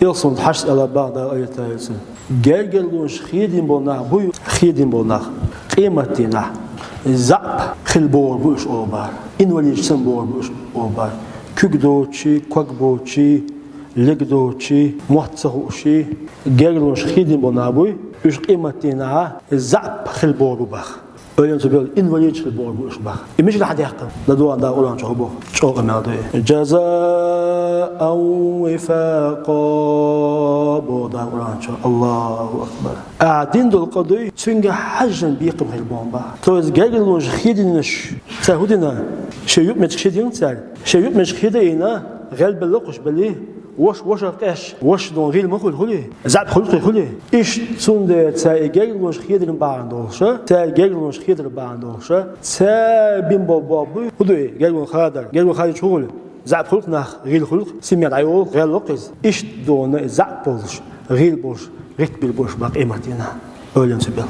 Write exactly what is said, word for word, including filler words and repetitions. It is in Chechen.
Илсун хьашт ала бах Дала аятаца. Гергарлонаш хедийна бола нах буй, хедийна бола нах. Къематдийнахь заьӀап хила богӀур бу уьш оха бах. Инвалидаш санна богӀур бу уьш оха бах. Куьг доцучий, ког боцучий, лег доцучий, мотт ца хуучий, гергарлонаш хедийна бола нах буй, уьш къематдийнахь заьӀап хила богӀур бу бах. Ойланца бел инвалидаш хила богӀур бу уьш бах. И мичара хьадаьккхар? ДадугӀан Дала Къуръан чу хьо боху, чӀогӀа къамел ду и. جزاء وفاقا, боху Дала Къуръан чу. Аллаху акбар. Ахьа дина долу къа дуй, цуьнга хьаьжжина бекхам хила боху бах. То есть гергарлонаш хедийнарш, цара хӀун дина? Шен юкъаметтиг шен дина цара. Шен юкъаметтиг хедийна, гӀелбелла кхуш белли, ваша вашах къаьсташ, ваша дона гӀийла ма хуьлу хуьлий? ЗаьӀап хуьлу кхин хуьлий? Иштта цундела цара и гергарлонаш хедаран бахьана долуша, цара гергарлонаш хедаран бахьана долуша, цара бина бо-, бо-, буй, хӀун ду и гергарлон хадар? Гергарлон хадийча хӀун хуьлу? ЗаьӀап хуьлу нах, гӀийла хуьлу, семья дӀайолу, гӀелло иза. Иштта дона и заьӀап болуш, гӀийла болуш, гӀиттабийр болуш бах къематдийнахь. Ойланца бел.